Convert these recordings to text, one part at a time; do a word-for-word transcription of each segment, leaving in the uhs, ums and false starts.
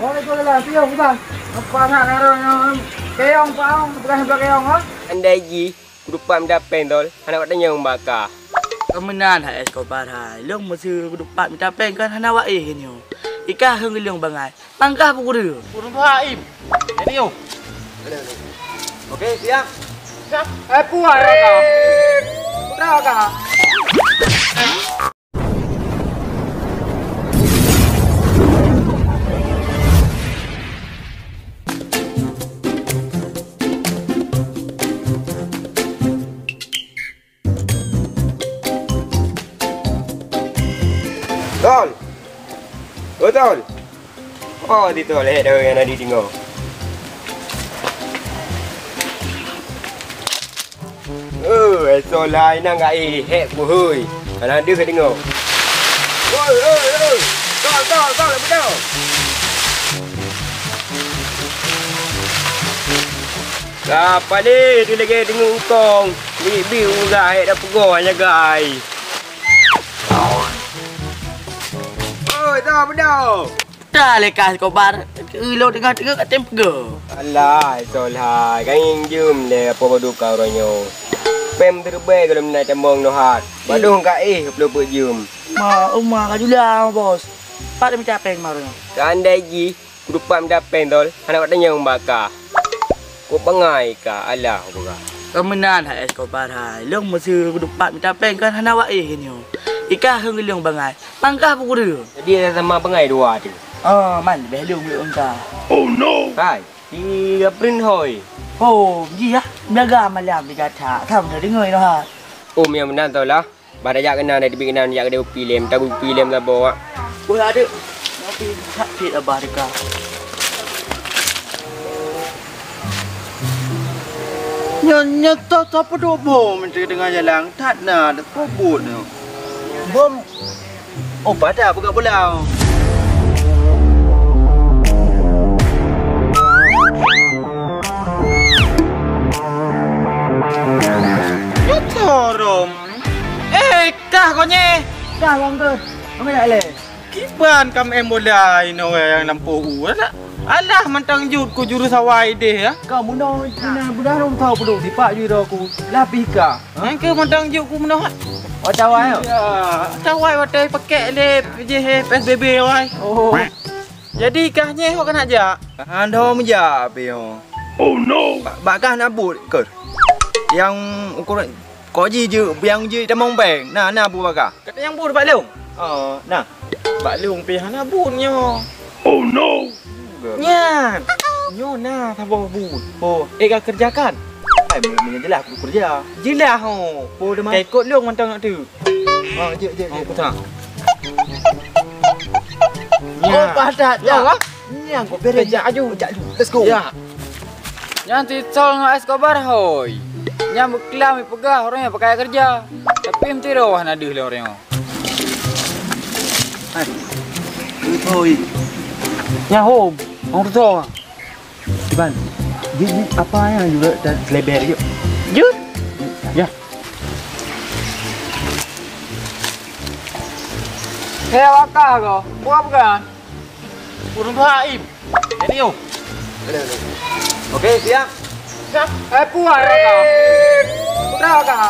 Waalaikumsalam. Piôh, Bang. Apa nak naruh, naruh kayong, Bang? Bukan sebelah kayong, ha? Andai jih, kudupat mita péng tol, hana watèe nyoe baka. Keumeunang hai Eskobar hai. Lôn meuseu kudupat mita péng kan hana waéh nyoe. Ikah heueng lôn bangai. Mangkah peukureueng. Ureueng tuha im. Jadi, oh. Oke, siap. Siap. Eh, puas dah kah? Putra kah? Tol! Oh, Tol! Oh, di Tol, eh, dah yang tadi tengok. Oh, esok lah, inang kat eh, hek buhui. Kalau ada ka tengok. Oi, oi, oi. Tol, Tol, Tol, apa tau? Lah, paling tu lagi tengok engkong. Bit-bit urah, hek dah pegoh, jagai. Oi, Tol, apa tau? Dah lé kah Eskobar, ilong teungoh-teungoh ka tem peugah. Alah, Solhai, kan jeuem lé apa baduka uroe nyoe. Pèng teureubèe gohlom na tamong nohat. Badong ka éh ploh peuet jeuem. Ma, uma ka jula, Bos. Pat mita pèng ma uroe nyoe. Seandai jih, kudupat mita pèng tol, hana watèe nyoe baka. Kok bangai ka, alah, beurah. Keumeunang hai Eskobar hai. Lôn meuseu kudupat mita pèng kan hana waéh nyoe. Ikah heueng lôn bangai. Mangkah peukureueng. Jadi sama bangai dua tu. Oh, man, leubeh lôn lôn ka. Oh no. Hai, di Aprin hoi. Oh, ji ah. Biaga malam di gata. Tham dah deungoe dah. Oh, yang benar tau lah. Bah dah jak keunan, dah teubiet keunan, jak keudè kupi lem, tabu kupi lem saboh, ah. Wah, adeuk. Tapi sakét abah deka. Nyan, nyan, ta, tapeuduek bom teungoh jalan, that na, tapeubuet nyoe. Bom, oh, pada peugah pulang. Nyoe rom. Eh, kah konyé? Kah, Bang Gun. Kami nak lé. Kiban kam em bola inoe nyang lampôh u, alah. Alah, mantong jeuet ku jurus awai deh, ya. Ka meunoe, meunoe, meunoe, meunoe, meunoe, meunoe, dipak ju ida ku. Lapih ka. Ha? Nyang keu mantong jeuet ku meunoe. Oh, tawai, oh. Ya, tawai watèe pakèk lé jih, eh, P S B B, wai. Oh. Jadi, kah nyoe ho keuneuk jak? Ah, dah meujak, api, oh. Oh, no. Ba-, bak kah na buet, Kor? Nyang ukur Kok ji jeuet, nyang jeuet tamong pèng. Na, na buet baka. Kata nyang buet bak lôn. Oh, na. Bak lôn pih hana buet nyoe. Oh no. Nyan. Nyoe na saboh buet. Oh. Eh, ka keureujakan. Ai, mi-, mi-, jeulaih aku keureuja. Jeulaih, oh. Oh, dah mah. Ka ikot lôn mantong nak tu. Oh, jeuet, jeuet, oh, jeuet. Kutang. Oh, nyan. Padat, ya. Nyan, kok bereng. Kejak aju. Kejak aju. Let's go. Ya. Nyan Titol ngon Eskobar hôi. Nyan beuklam jipeugah ureueng nyan pakon keureuja. Tapi meutiro hana deuh lé ureueng nyoe. Hai. Hôi. Nyan hom, hong tutoe. Iban, jeuet, jeuet, apa nyang jeuet dan seleber jeuet? Jeuet? Ya. Hei, awak kah ko? Buka, buka. Ureueng tuha im. Jadi, yo. Oke, siap. Siap. Eh, puas dah kah? Putra kah?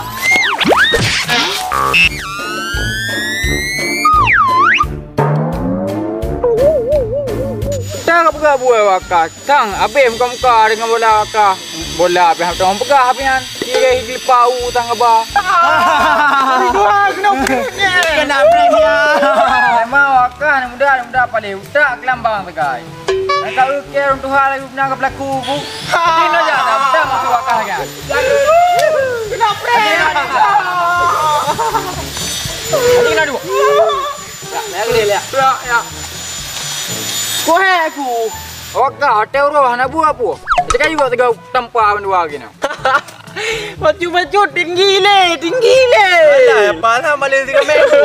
Dah ka peugah buet awak kah. Tang, abéh muka-muka deungon bola kah. Bola pih hana teupeugah pih nyan. Tireh di pau tang gaba. Dua kena prit nyan. Kena prit nyan. Memang awak kah aneuk muda, aneuk muda paléh utak keulambang sagai. Nyang ka ukèe ureueng tuha laju beuna ka peulaku ku. Jadi nyoe jak dah, beutang maksud awak kah lagèe nyan. Kena prit. Jadi kena duek. Ya, ya, ya. Ya, ya. Ku hai ku. Awak kah, watèe uroe hana buet peue. Teuka juga teugau tampa mandua lagèe nyoe. Bacut-bacut tinggi lé, tinggi lé. Alah, ya, pala maling tiga minggu.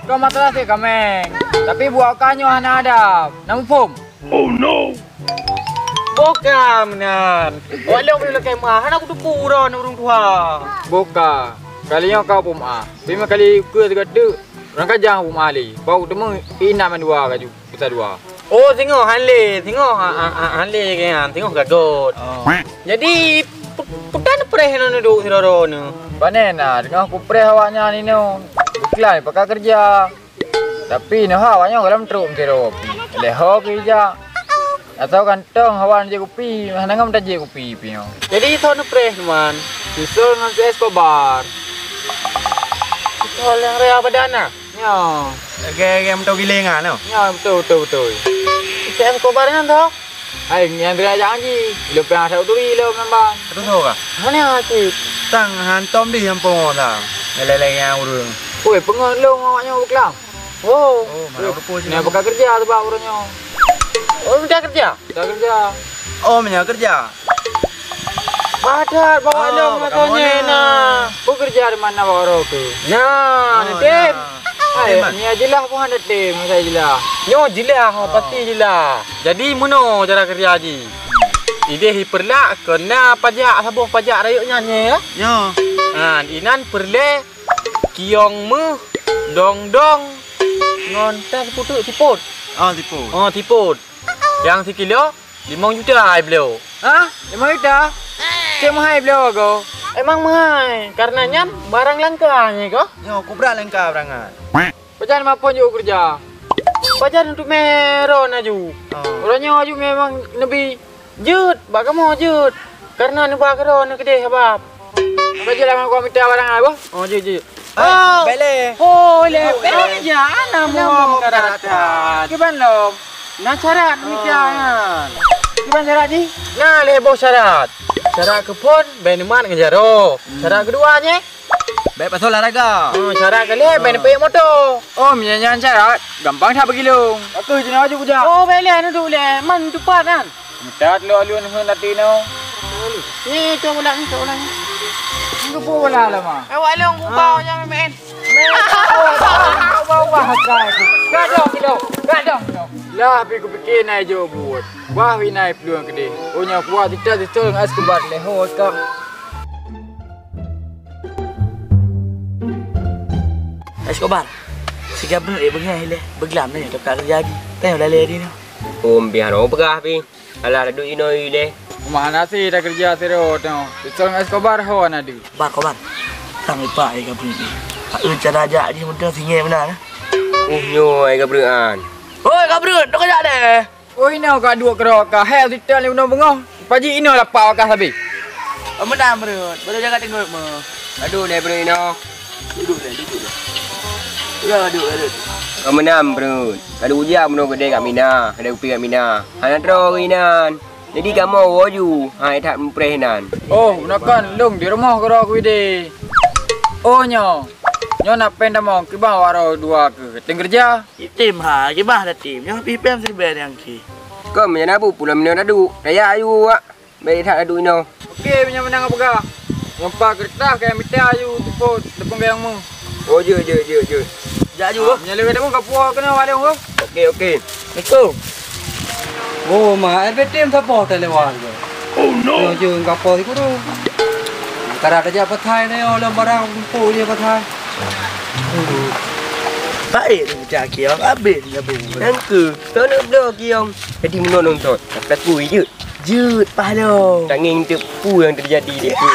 Kau masalah si kameng. Tapi buat kau nyoe hana adab. Nak muphom? Oh no. Boka meunan. Awak lôn lakèe meu'ah, hana kuteupeue uroe ureueng tuha. Boka. Kali nyoe kau peumeu'ah. Tapi meukali ukeue sigoe teuk, ureueng kajang peumeu'ah lé. Bak teumé inan mandua kaju, peusa dua. Oh, singoh han lé, singoh ha, ha, ha, han lé keu nyan, singoh gagot. Oh. Jadi, pu-, peue tan preh nyoe duek sidroe-droe nyoe? Pane na, teungoh kupreh awaknyan inoe. Buklan pakat keureuja. Tapi nyoe awaknyan gohlom trok meutiro pi. Lé ho keu ija. Atau kantong hawa jép kupi, hana ngam tajép kupi pi nyoe. Jadi soe neupreh teuma? Sisol ngon si Escobar. Sisol nyang raya badan na? Nyoe. Lagèe-lagèe meuto giléng ah, nyoe. Nyoe, beutôi, beutôi, beutôi. Si Escobar nyan soe? Hai, nyang teuka jak ngaji. Lôn pih hana turi lom namba. Beutôi soe kah? Hana cit. Tang hantom dih nyang pungo tang. Ngeleleng nyang ureueng. Woi, peungon lôn awak nyoe beuklam. Oh. Oh, mana rupa je. Nyan buka kerja sebab ureueng nyoe. Oh, minta kerja? Minta kerja. Oh, minta kerja. Padat bawa lom rasanya na. Bekerja di mana bawa roke? Nah, oh, tem. Hai, ni jelas pun ada tem, saya jelas. Nyoe jelas, oh, pasti jelas. Jadi meunoe cara kerja ji. Ideh ipeurlak keu na pajak saboh pajak rayeuk nyan nyoe ya. Ya. Ha, inan peurlée kiong meuh, dong-dong ngon teh putuk siput. Oh, siput. Oh, siput. Nyang sikilo limong juta ai bloe. Hah? Limong juta? Cek meuhai bloe go. Emang meuhai, karena nyan barang langka nyoe go. Nyoe kubra langka barangan. Pajan maphon jok keureuja. Pajan untuk mero naju. Oh. Uroe nyoe aju memang neubi jeuet, bak kamoe jeuet. Karena neuba keudroe neukeudeh sabab. Maka jeuet lam gua mita barang ai boh. Oh, jeuet, jeuet. Oh, bele. Oh, le. Bele ja ana muhom karatan. Kiban lom. Na syarat mita nyan. Kiban syarat jih? Na lhèe boh syarat. Syarat keuphon, bèk neumat ngon jaroe. Syarat keudua nyoe, bèk pasoe olahraga. Oh, syarat keu lhèe, bèk neupeuék moto. Oh, meunyo nyan syarat, gampang that beugilong. Aku jinoe aju bujang. Oh, bèk lé, anu duek lé. Man tupat kan? Meutat lôn alun hon ati nyoe. Ni, cok bola ni, cok bola ni. Ni keupeue bola lama? Awak lôn kubah nyang main. Ubah-ubah kai. Gadong, gadong, gadong. Lah, pi kupike nai jok buet. Bah, wi nai peulueng keudeh. Oh, nyoe kuat tita-tita ngon es kubat lé ho ka. Escobar, siga beuneuek beungèh ilèe, beuglam nyoe teuka lagèe agi. Tanyong lalè di nyoe. Om pih hana peugah pih. Alah, duek inoe ilèe. Uma hana si takeureuja sidroe nyoe. Sisong Escobar ho hana deuh. Bar, Kobar. Tang ipak ai ka beuneuek. Aeu cara jak jih meuteun singè meunan. Uh, nyoe ai ka beuneuek an. Hoi, ka beuneuek, teuka jak deh. Oh, inoe ka duek keudroe ka, hai siteun lé unoe beungoh. Paji inoe lapak wakah sabe. Peue meunan, Brut? Baru jaga teungeut meuh. Aduh, lé Brut inoe. Duduk lé, duduk lé. Ya, duduk, duduk. Peue meunan, Brut? Ka duek jam unoe keudè ka mina, keudè kupi ka mina. Hana troh inan. Jadi kamoe woe ju, hai that mupreh inan. Oh, bunoe kon lôn di rumoh keudroe kuideh. Oh, nyoe. Nyoe na péng tamong, kiban waroe dua keuh. Teukeureuja. Item ha, kiban dah tem. Nyoe pih péng siribèe nyang ki. Kon meunyo na bu pulo minoe tadu. Kaya ayu wak. Bèk that tadu inoe. Oke, meunyo meunan ka peugah. Ngon pat keureutah kaya mita ayu tupot depan gayong mu. Oh, jeuet, jeuet, jeuet, jeuet. Jak ju. Meunyo lewat depan ka puwoe keunoe warong ko. Oke, oke. Assalamualaikum. Oh, ma, R B T M sapoh ta lewat ko. Oh, no. Yo, jeuet ka poh siku tu. Karap tajak pathai na yo, lom barang empuk je pathai. Aduh. Baik ni macam aki, abang habis ni sabu. Nyang ke, kau nak bloe aki, Om? Jadi meunoe nonton. Tapi aku jeuet. Jeuet pah lo. Tangieng teupeu nyang teujadi di aku.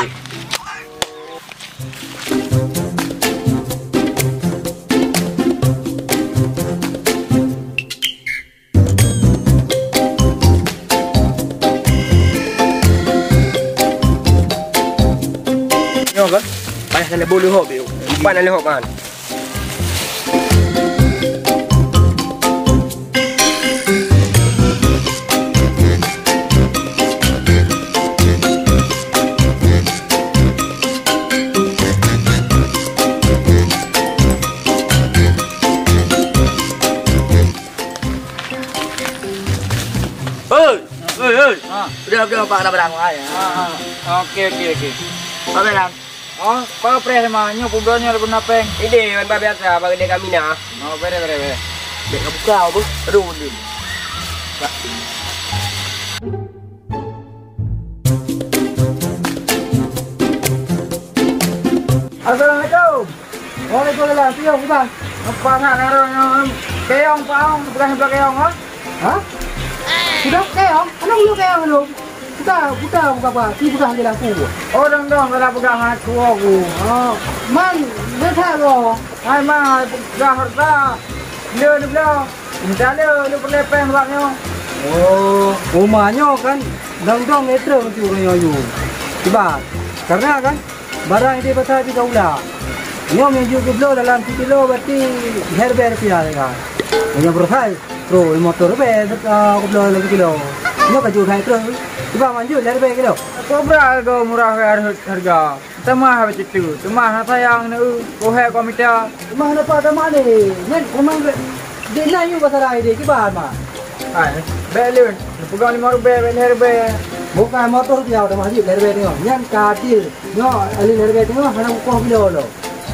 Nyoe kan? Payah kena bolu hok biu. Empat kali hok kan. Hei! Hei, hei! Ha. Udah, udah, Pak, dah barang, wahai. Ha, ha. Oke, oke, oke. Apa, Bang? Oh, pah preh ma, nyoe peubloe nyoe leubeh na péng. Ideh, ban biasa, bagi dia kami na. Oh, bere, bere, bere. Dek ka buka apa? Aduh, dia. Assalamualaikum. Waalaikumsalam. Siap, buka. Apa nak naruh, naruh keyong, paong, bukan sebelah keyong, ha? Ha? Sudah kayong? Aneuk yue kayong lom. Buka, buka, buka, buka. Ki peugah lé laku. Oh, dong, dong, kalau peugah aku, aku. Oh, man, dekat lo. Hai, ma, peugah harga. Le, le, bela. Minta le, le, perlu peng bak nyoe. Oh, rumah nyoe kan dong-dong meter mesti urang nyoe yue. Sebab, karena kan, barang di pasar juga ulah. Nyoe meunyoe jeuet geubloe dalam sikilo berarti lhèe ribèe rupiah kan. Meunyoe beureuhai, terus lima ratus ribèe, ah, geubloe dalam sikilo. Nyoe ka jeuet hai terus. Cuba manjur lhèe ribèe kilo. Kobra harga murah harga. Teuma habéh situ. Teuma hana sayang na eu. Kohé kau mita. Teuma hana pa teuma ni. Nyan memang dek na yue pasal ai deh kiban ma. Hai, bèk lôn. Peugah lima ribèe, bèk lhèe ribèe. Bukan motor dia udah maju lhèe ribèe tengok. Nyan ka adil. Nyoe, ahli lhèe ribèe tengok hana kukoh kilo lo.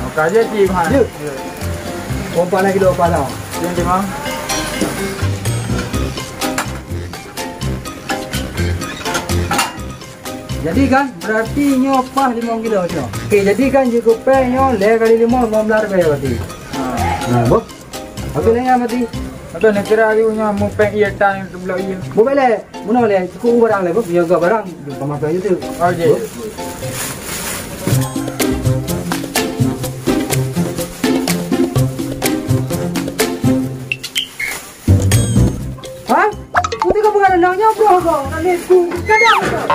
Maka je ti mah. Ye. Pompa na kilo pala. Yang di mah. Jadi kan, berarti nyoe paih limong kilo nyoe. Oke, jadi kan jikupèe nyoe lhèe kali limong, limong blah ribèe berarti. Ha. Nah, boh. Oke, lhèe nyan berarti. Oke, nak kira hari nyoe mupèe ie tan untuk blok ie. Bubek lé, meunoe lé, cukup barang lé, boh. Jaga barang, pemakai itu. Oh, iya. Boh. Ha? Putih kau bukan nang nyobrol kau, nak lihat ku kadang kau.